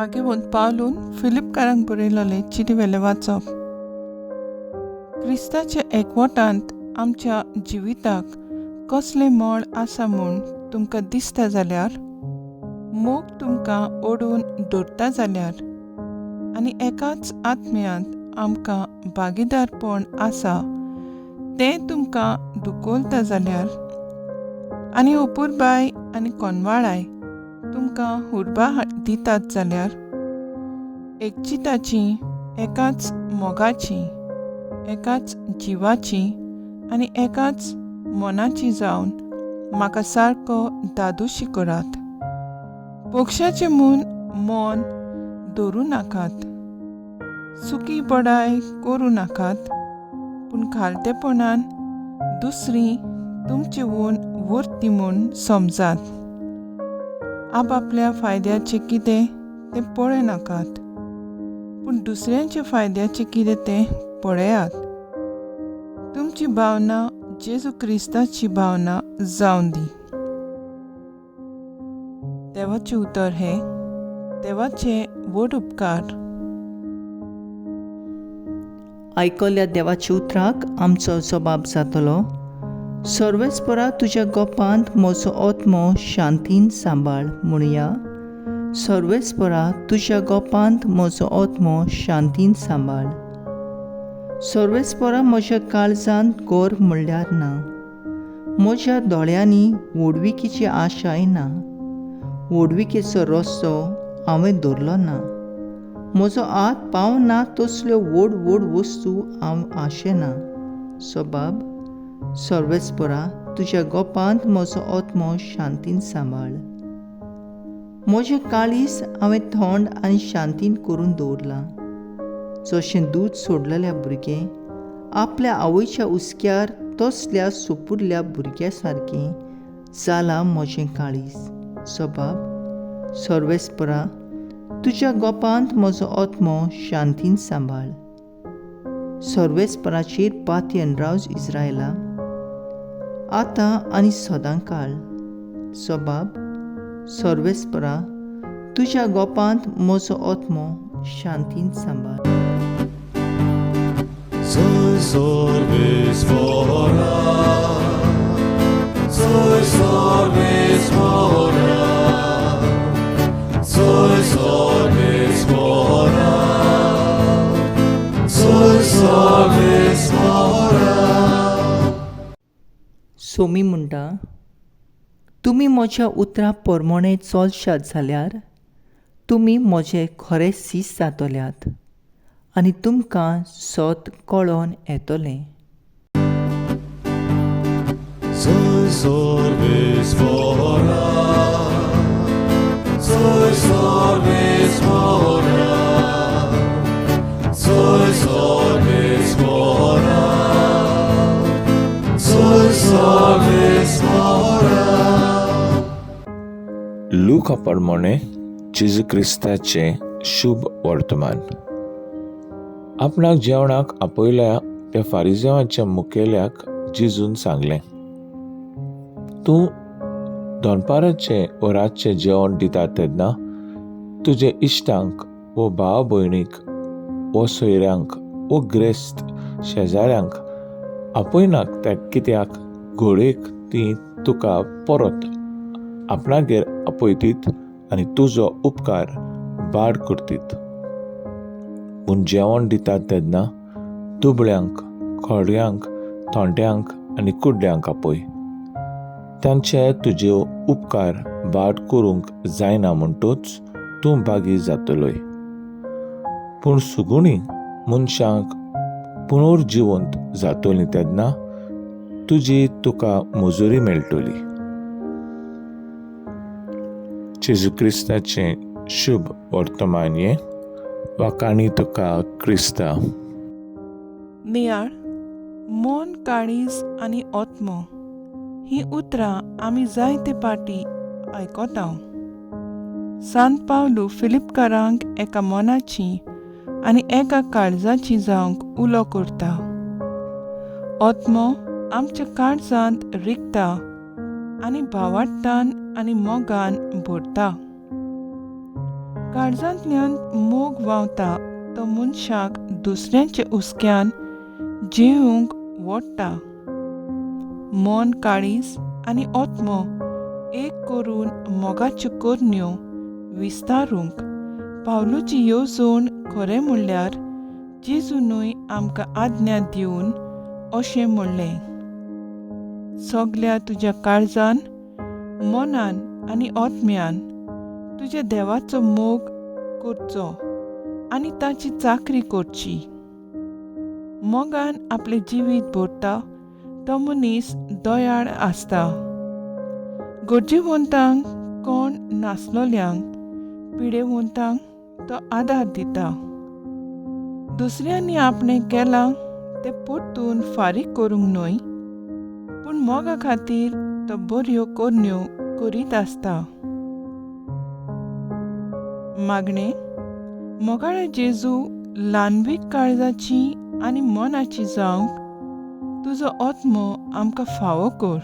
भाग्यवंत पावलून फिलिपकारांक बरयलोले चिटी वेलें वाचप. क्रिस्ताच्या एकवटांत आमच्या जिविताक कसलें मोल आसा म्हूण तुमकां दिसता जाल्यार, मोग तुमकां ओडून दवरता जाल्यार आनी एकाच आत्म्यांत आमकां भागीदारपण आसा तें तुमकां दुखोलता जाल्यार आनी अपुरबाय आनी कोनवाळाय तुमकां हुर्बा दितात जाल्यार, एकचिताची, एकाच मोगाची, एकाच जिवाची आनी एकाच मनाची जावन म्हाका सारको दादोशी करात. पक्षाचें म्हूण मन दवरूं नाकात, सुकी बडाय करूं नाकात, पूण खालतेपणान दुसरी तुमचे वून वरती म्हूण समजात. आपआपल्या फायद्याचें कितें तें पळय नाकात, पूण दुसऱ्यांच्या फायद्याचें कितें तें पळयात. तुमची भावना जेजू क्रिस्ताची भावना जावन दी. देवाचें उतर हें देवाचे व्हड उपकार. आयकल्या देवाच्या उतराक आमचो जबाब जातलो. सर्वेस्परा तुज्या गोपांत म्हजो आत्मो शांतीन सांबाळ म्हणया. सर्वेस्परा तुज्या गोपांत म्हजो आत्मो शांतीन सांबाळ. सर्वेस्परा म्हज्या काळजांत गोर म्हणल्यार ना, म्हज्या दोळ्यांनी व्हडविकेची आशाय ना. व्हडविकेचो रस्तो हांवें दवरलो ना, म्हजो हात पावना तसल्यो व्हड व्हड वस्तू हांव आशेना. सबाब सर्वेस्परा तुज्या गोपांत म्हजो आत्मो शांतीन सांबाळ. म्हजें काळीज हांवें थंड आनी शांतीन करून दवरलां. जशें दूद सोडलेल्या भुरगें आपल्या आवयच्या हुस्क्यार तसल्या सुपुरल्या भुरग्या सारकें जालां म्हजें काळीज. सबाब सर्वेस्परा तुज्या गोपांत म्हजो आत्मो शांतीन सांबाळ. सर्वेस्पराचेर पातयेन राव इस्रायला, आतां आनी सदां काळ. सबाब सर्वेस्परा तुज्या गोपांत म्हजो आत्मो शांतीन सांबाळ. सोमी म्हणटा, तुमी म्हज्या उतरां परमणे चलशात जाल्यार तुमी म्हजे खरे सीस जातल्यात आनी तुमकां सत कळोन येतलें. लुका प्रमाणे जेजू क्रिस्ताचें शुभ वर्तमान. आपणाक जेवणाक आपयल्या त्या फारिजेवाच्या मुखेल्याक जेजून सांगलें, तूं दनपाराचें वा रातचें जेवण दिता तेन्ना तुजे इश्टांक वो भाव भयणीक वो सोयऱ्यांक वो ग्रेस्त शेजाऱ्यांक आपयनाक त्या कित्याक घोळयेक ती तुका परत आपणागेर आपयतीत आनी तुजो उपकार बाड करतीत. पूण जेवण दितात तेन्ना दुबळ्यांक, खोडयांक, थोंड्यांक आनी कुड्ड्यांक आपय. तांचे तुजे उपकार बाड करूंक जायना म्हणटूच तूं भागी जातलोय. पूण सुगुणी मनशांक पुनर्जिवंत जातली तेन्ना तुजी तुका मजुरी मेळटली. जेजू क्रिस्ताचें शुभ वर्तमान हें. वाखाणी तुका क्रिस्ता. नियाळ, मन, काळीज आनी आत्मो हीं उतरां आमी जायते पाटी आयकता. सांत पावलू फिलिपकारांक एका मनाची आनी एका काळजाची जावंक उलो करता. आत्मो आमच्या काळजांत रिगता आनी भावार्थान आनी मोगान भरता. काळजांतल्यान मोग व्हांवता तो मनशाक दुसऱ्यांच्या हुस्क्यान जिवंक वोडटा. मन, काळीज आनी आत्मो एक करून मोगाच्यो करण्यो विस्तारूंक पावलूची येवजण खरें म्हणल्यार जेजुनूय आमकां आज्ञा दिवन अशें म्हणलें, सगल्या तुज्या काळजान, मनान आनी आत्म्यान तुज्या देवाचो मोग करचो आनी ताची चाकरी करची. मोगान आपलें जिवीत भरता तो मनीस दयाळ आसता. गरजेवंतांक, कोण नासलोल्यांक, पिडेवंतांक तो आदार दिता. दुसऱ्यांनी आपणें केलां तें परतून फारीक करूंक न्हय, पूण मोगा खातीर तो बऱ्यो करण्यो करीत आसता. मागणें. मोगाळे जेजू, ल्हानवीक काळजाची आनी मनाची जावंक तुजो आत्मो आमकां फावो कर.